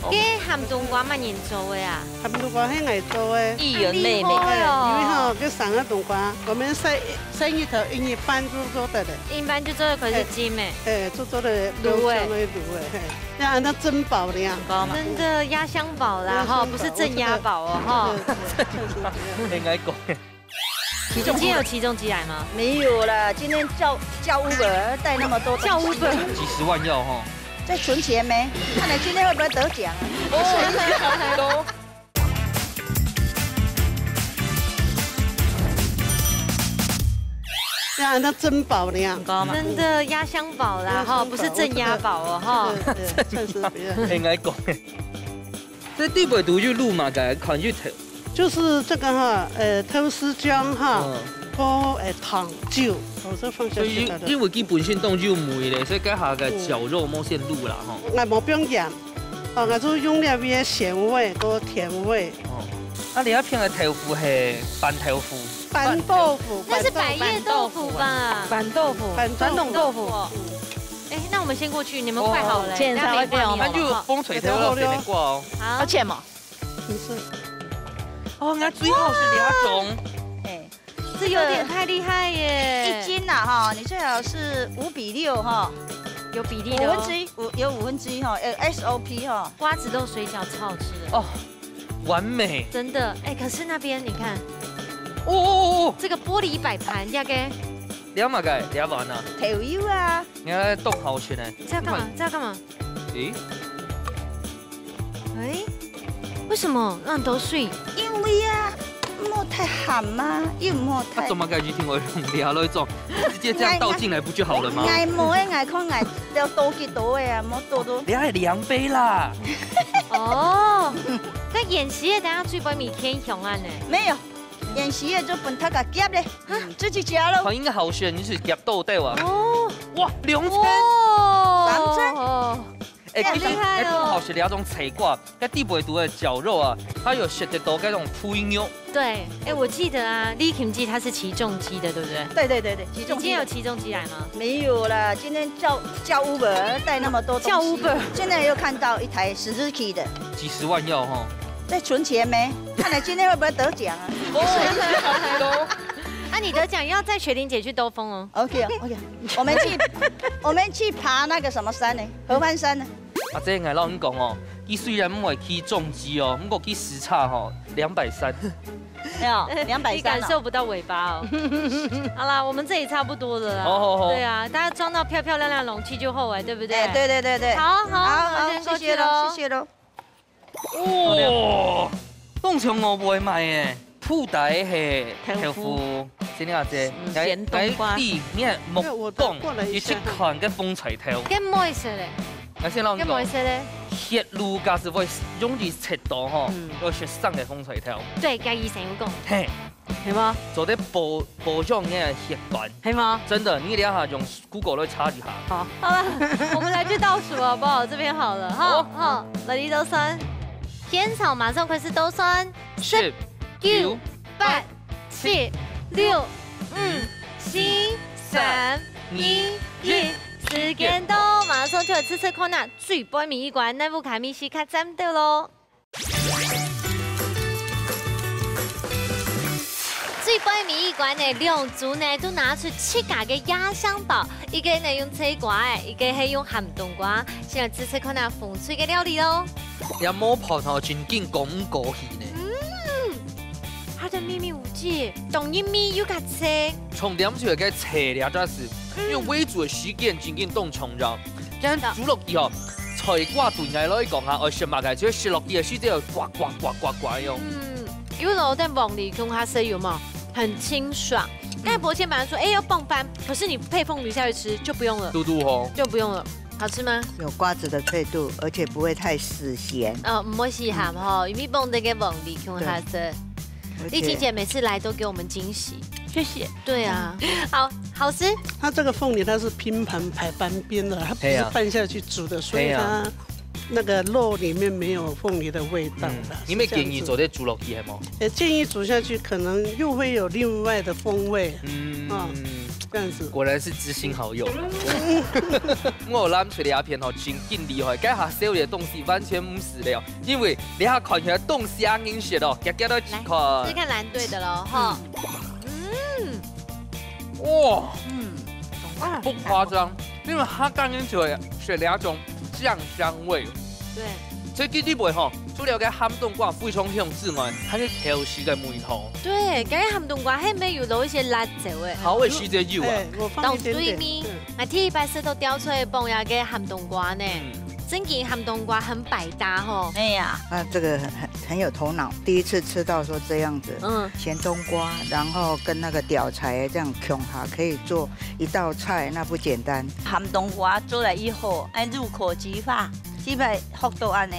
这鹹冬瓜么人做的啊？鹹冬瓜是我做的。艺人妹妹。很厉害哦。因为哈，这三个冬瓜，我们晒，晒日头，一日半就做得了。一般就做得可以浸的。哎，做，做得，卤的。用这样来卤的，嘿。 要按照珍宝的样子。真的压箱宝啦，哈，压箱宝，不是镇压宝哦，哈。我这个，这个，这个。应该讲。你今天有起重机来吗？没有啦，今天叫，叫Uber，带那么多东西。叫Uber。几十万要哈。在存钱没？看来今天会不会得奖啊？哦，要按照珍宝的样子。真的压箱宝啦，哈，压箱宝，不是镇压宝哦，哈。我这个，这个，这个，暂时不要。应该讲。 这底背肚有卤么个，看有头。就是这个哈，呃，豆豉酱哈，嗯。和，呃，糖酒，我是放下去的。所以因为佢本身當有味咧，所以該下个絞肉莫先滷啦，吼。嗯。哎，無放鹽，哦，我就用了个鹹味和甜味。哦，啊，你該片个豆腐係板豆腐。板豆腐，那是板豆，百叶豆腐吧？板豆腐，板豆腐。传统豆腐。嗯。哎，那我们先过去，你们快好了，哦，等下没画面了，那就风吹掉了，好不好？给你挂哦。好。而且嘛， 你是。哦，那最好是两种。哎，这有点太厉害耶。一斤呐，哈，你最好是五比六哈。有比例的哦。五分之一，五，有五分之一哈，呃，S O P哈。瓜子肉水饺超好吃的。哦，完美。真的，哎，可是那边你看，哦，哦，哦，哦。这个玻璃摆盘，要给两百个，两百呢？豆油啊。你看冻好吃呢。这要干嘛？你看。这要干嘛？ 咦？哎，为什么恁多水？因为啊，莫太鹹嘛，又莫太，啊，怎么感觉听我用聊了一种，直接这样倒进来不就好了吗？𠊎，𠊎無个，𠊎看𠊎要多幾多个啊，莫多多。你還兩杯啦。哦，該演習个等下最尾面天雄啊呢？沒有，演習个就分大家夾咧，嗯，自己夾咯。好，應該好選，你是夾到對啊。哦。哇，兩千。哇。三千。哦。 哎，其實，很厲害哦。哎，不好吃的那種菜瓜，該底背肚个絞肉啊，它有食得到該種肥肉。对，哎，我记得啊，李琴记他是骑重机的，对不对？对，对，对，对，骑重机的。你今天有骑重机来吗？没有啦，今天叫，叫Uber，带那么多东西。叫Uber。现在又看到一台Suzuki的。几十万要哈。在存钱没？看来今天会不会得奖啊？哦，啊，你得奖要载雪玲姐去兜风哦。OK，OK，我们去，我们去爬那个什么山呢？合欢山呢？ 阿姐，𠊎摎你講哦，佢雖然毋會騎重機哦，毋過佢時差吼，兩百三。沒有，兩百三哦。你感受不到尾巴哦。好啦，我們這裡差不多了啦。好，好，好。對啊，大家裝到漂漂亮亮，容器就好哎，對不對？哎，對，對，對，對。好，好，好，好，我先過去咯。謝謝咯，謝謝咯。哦，當像我會買耶。布袋係豆腐。豆腐。真个啊，姐，嗯，來，鹹冬瓜。來，弟，你看，莫講，對，我過來一下。你去看个紅菜頭。該無意思咧。𠊎先摎你講，該無意思咧。血路假使會容易切到吼，嗯。愛食生个紅菜頭。對，該醫生有講。嘿。係無？做得保，保養你个血管。係無？真的，你等下用 Google來查一下。好，好了，我們來去倒數好不好？這邊好了，哈，好。好，來，你倒算。現場馬上開始倒算，十、十、九、九、八、八、七、七、六、六、五、五、四、四、三、三、二、二、一，一。時間到，馬上就來試試看啊，最背尾一關，哪屋下面係較讚个咯。 最背尾一關呢，兩組呢都拿出自家个壓箱寶，一個呢用脆瓜仔，一個係用鹹冬瓜，先來試試看啊紅隊个料理咯。這毛盤吼，真緊講毋過去呢。嗯，佢个綿綿有致，當入味又較脆。重點就係該脆這隻字，嗯。因為煨煮个時間真緊當重要。 今煮落去吼，菜瓜對𠊎來講啊，愛食麼个，就係食落去个時節，呱呱呱呱呱喲。嗯，有摎等黃梨共下食有無？很清爽。嗯。剛才伯謙本來說，哎，要傍飯，可是你配鳳梨下去吃就不用了。嘟嘟吼。就不用了，好吃嗎？有瓜子的脆度，而且不會太死鹹。哦，毋會死鹹吼，嗯。因為傍等个黃梨共下食。對。 而且麗琴姐每次來都給我們驚喜。謝謝。對啊，好，好吃。它這個鳳梨它是拼盤排半邊的，它不是嘿啊。拌下去煮的，所以它嘿啊。那個肉裡面沒有鳳梨的味道啦，嗯，你們建議做得煮落去，係無？是這樣子。呃，建議煮下去可能又會有另外的風味。嗯。啊，這樣子。果然是知心好友。我有攬出來一片吼，真緊厲害，該下燒个東西完全毋使了。 因為這下看起來當時恁人食哦，遽遽來試看。來，試看藍隊的咯，哈。嗯。嗯。哇，嗯，啊，不誇張，因為佢剛剛就係這種醬香味。對。所以佢裡背吼，除了該鹹冬瓜非常香之外，還有調味个味道。對，該鹹冬瓜還有沒有一些辣椒味？好味，其實有啊。哎，我放一點點。到最尾，嗯。 𠊎第一擺食到吊菜傍這个鹹冬瓜呢。嗯。真个鹹冬瓜很百搭吼。哎呀。他這個很，很，很有頭腦，第一次吃到說這樣子，嗯。鹹冬瓜，然後跟那個吊菜這樣共下，可以做一道菜，那不簡單。鹹冬瓜做了以後，愛入口即化，即擺學到恁呢。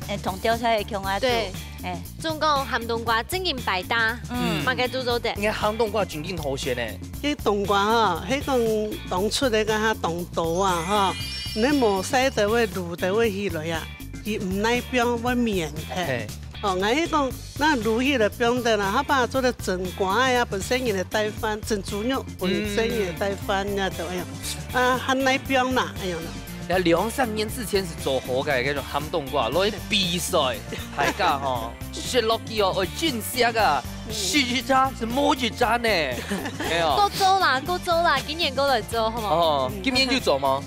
欸，同吊菜个共下煮。對。欸。總講鹹冬瓜真个百搭，嗯。麼个都做得。應該鹹冬瓜真个好食呢。該冬瓜吼，係講當出个該下當多啊，吼，你無曬得會滷得會起來啊，佢毋耐放會綿忒。嘿。哦，𠊎係講，該滷起來放得啦，佢把做得蒸瓜仔啊，分細人仔帶飯，蒸豬肉，分細人仔帶飯啊，就恁樣。啊，還耐放啦，恁樣啦。 該兩三年之前係做好个該種鹹冬瓜，落去比賽，大家吼，食落去哦，愛真惜啊，嗯。食一隻係無一隻呢，係哦。過做啦，過做啦，今年過來做，好無？哦，嗯。今年有做無？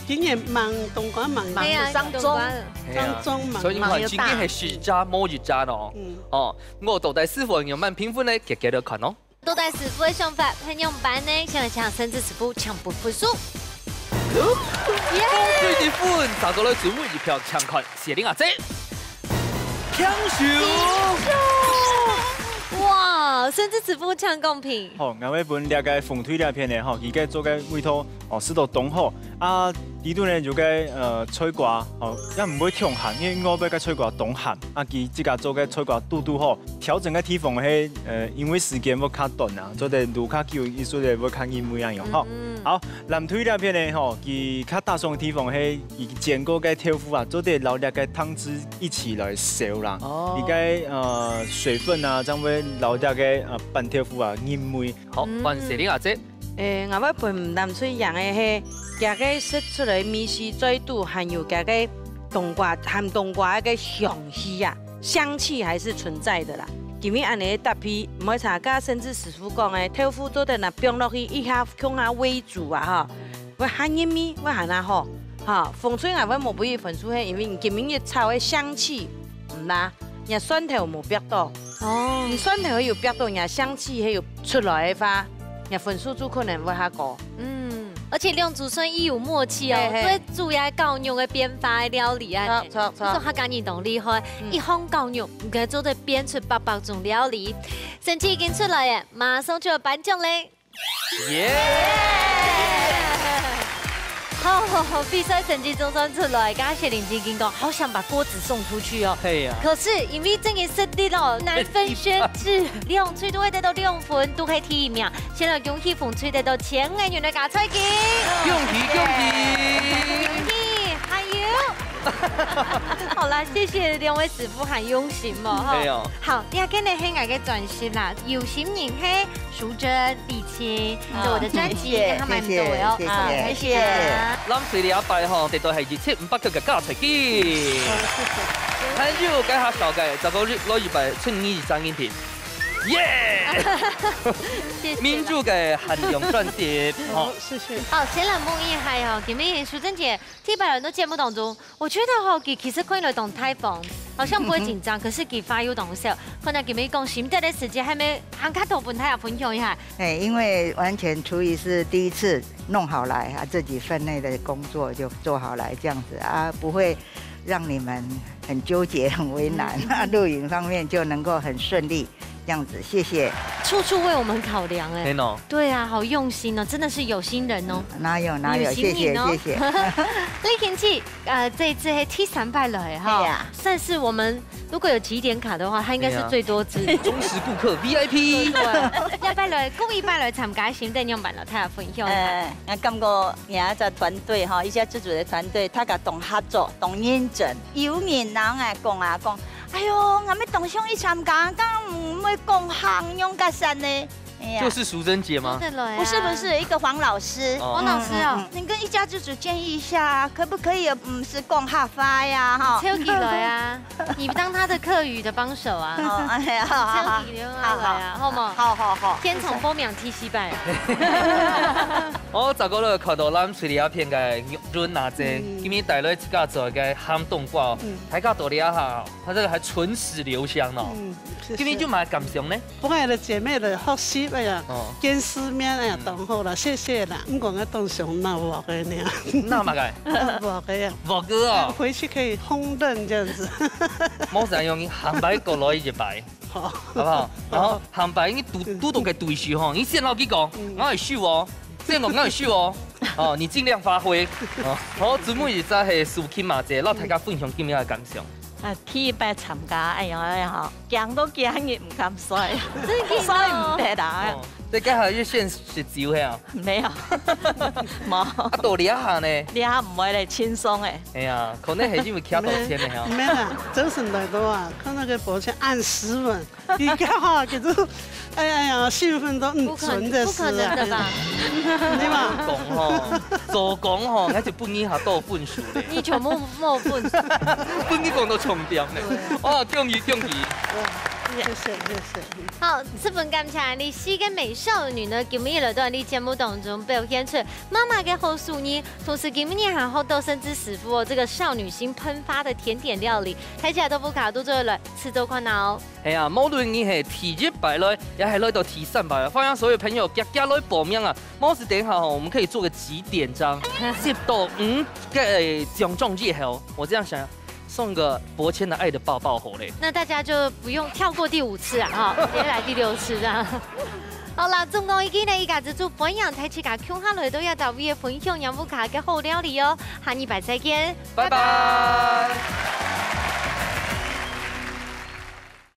今年吂冬瓜吂，係啊，吂上種，冬瓜了。係啊，上種吂。所以你看，吂有打。今年係食一隻無一隻哦。嗯。哦，𠊎到底師傅仰般評分呢？遽遽來看哦。 到底師傅个想法係仰般呢？想請盛智師傅搶分數。耶！紅隊个分，再過來最尾一票，請看，雪玲阿姊。搶手！哇，盛智師傅搶公平。好，𠊎會分這个紅隊這片个吼，佢个做个味道哦，試到當好。啊，裡肚呢有个，呃，菜瓜，哦，也毋會忒鹹，因為𠊎愛个菜瓜當鹹。啊，佢自家做个菜瓜堵堵好， 調整个地方係，呃，因為時間會較短啊，做得滷較久，意思係會較入味恁樣吼。嗯，嗯。好，藍隊這片呢吼，佢較打爽个地方係佢煎過个豆腐啊，做得摎這个湯汁一起來燒啦。哦。佢个，呃，水分啊，正會摎這个，呃，煸豆腐啊入味。好，嗯。換雪玲阿姊。 欸，𠊎會分藍隊贏个係，佢个食出來味緒最堵，還有佢个冬瓜，鹹冬瓜个香氣啊，香氣還是存在的啦。今日恁樣个搭配，毋會差，頭先盛智師傅講个，豆腐做得拿放落去一下，共下煨煮啊，吼，會較入味，會較好。吼，紅隊𠊎會無分佢分數，係因為今日炒个香氣毋罅，若蒜頭無煏到。哦。你蒜頭有煏到，若香氣係有出來个話， 若分數就可能會較高。嗯，而且兩組算異有默契哦，嘿，嘿。都會煮一个絞肉个變化个料理啊。著，著，著。這種客家人當厲害，嗯。一項絞肉，毋該做得變出八百種料理。成績已經出來了，馬上就要頒獎嘞！耶！好，好，好，比賽成績總算出來，剛剛雪玲姐已經講，好想把鍋子送出去哦。嘿呀。可是因為正經實力哦，難分軒輊，兩隊都會得到兩分，都係第一名。 先來恭喜紅隊得到千元个加菜金。恭喜，恭喜！恭喜，還有。好啦，謝謝兩位師傅恁用心哦，吼。哎喲。好，這下呢係𠊎个專輯啦，有心人係淑珍、麗青，啊，這我的專輯，謝謝，大家買毋到个哦。謝謝，謝謝，啊，謝謝。謝謝。藍隊這擺吼，得到係一千五百个加菜金。還有該下紹介，再過來一擺，趁你一張影片。 耶！謝謝。民主个限量專輯，好。好，謝謝。好，先來問一下哦，今日淑珍姐，第一擺來到節目當中，我覺得吼，佢其實看起來當大方，好像不會緊張，可是佢話又當少。看到今日講心得个時節，還無還較多分大家分享一下。哎，因為完全廚藝是第一次弄好來啊，自己分內的工作就做好來這樣子啊，不會讓你們很糾結、很為難，嗯。啊，錄影上面就能夠很順利。 這樣子，謝謝。處處為我們考量，哎。真的哦。對啊，好用心哦，真的是有心人哦。哪有，哪有，有心人哦。謝謝，謝謝。麗萍姐，呃，這一次係第三擺來哈，對啊。算是我們如果有集點卡的話，她應該是最多支。對啊。忠實顧客，V I P。對啊，這擺來，故意擺來參加，心得仰般摎大家分享一下。呃，𠊎感覺你這團隊哈，一家之煮个團隊，大家當合作，當認真。有人摎𠊎講啊，講 哎喲，𠊎乜當想去參加，敢毋會講客仰結煞呢？哎呀。就是淑珍姐嗎？淑珍姐啊。不是，不是，一個黃老師。哦。黃老師哦。嗯，嗯，嗯。你跟一家之煮建議一下啊，可不可以，嗯，是講客話呀，哈？招佢來啊，你當他的客語的幫手啊。哦，哎呀，好，好，好。招佢來啊，好，好。好無？好，好，好。天叢報名第四擺。哦，再過來看到藍隊這片个潤娜姐，嗯。今日帶來自家做个鹹冬瓜哦，嗯。大家到底啊哈， 它這個還唇齒留香呢。嗯，謝謝。今日有麼个感想呢？分𠊎个姐妹來學習，哎呀，哦。見世面，哎呀，嗯。當好啦，謝謝啦。毋過𠊎當想拿鑊个呢。拿麼个？鑊个啊。鑊个哦。回去可以烹飪這樣子。無想用，下擺過來一擺，好。好不好？然後下擺你堵，堵到个對手吼，你先摎佢講，嗯。𠊎會收哦。 這个𠊎會收哦。哦，你盡量發揮。哦，好，節目一隻係淑琴阿姐，摎大家分享今日个感想。啊，第一擺參加，哎呀，哎呀，驚到驚日毋敢睡，真的哦。睡毋得啊。哦，這个還有選食酒係啊？沒有，無。啊，到這下呢？這下毋會咧，輕鬆誒。哎呀，可能係因為徛到前了哈。沒有啦，真是來到啊，看那個伯謙恁斯文， 你看哈，可是，哎呀哎呀，興奮到，嗯，不可能，純的是啊。不可能的吧？對吧？做工吼，做工吼，還係分你較多分數咧。你全部沒分數。分你講到重點咧。哇，恭喜恭喜！謝謝謝謝。好，十分感謝這四个美少女呢，今日來到這節目當中表現出滿滿个好手藝，同時今日還學到甚至師傅哦，這個少女心噴發的甜點料理，大家都不卡都做得來試做看哦。 係啊，無論你係第一擺來，也係來到第三擺來，歡迎所有朋友遽遽來報名啊！無就等一下吼，我們可以做個集點這樣，集到五個獎狀以後，我這樣想，送個伯謙的愛的抱抱好咧。那大家就不用跳過第五次啊，哈，直接來第六次這樣。好啦，總共已經呢，一家之煮歡迎大自家共下來到這搭位个分享，仰屋下个好料理哦，下禮拜再見，拜拜。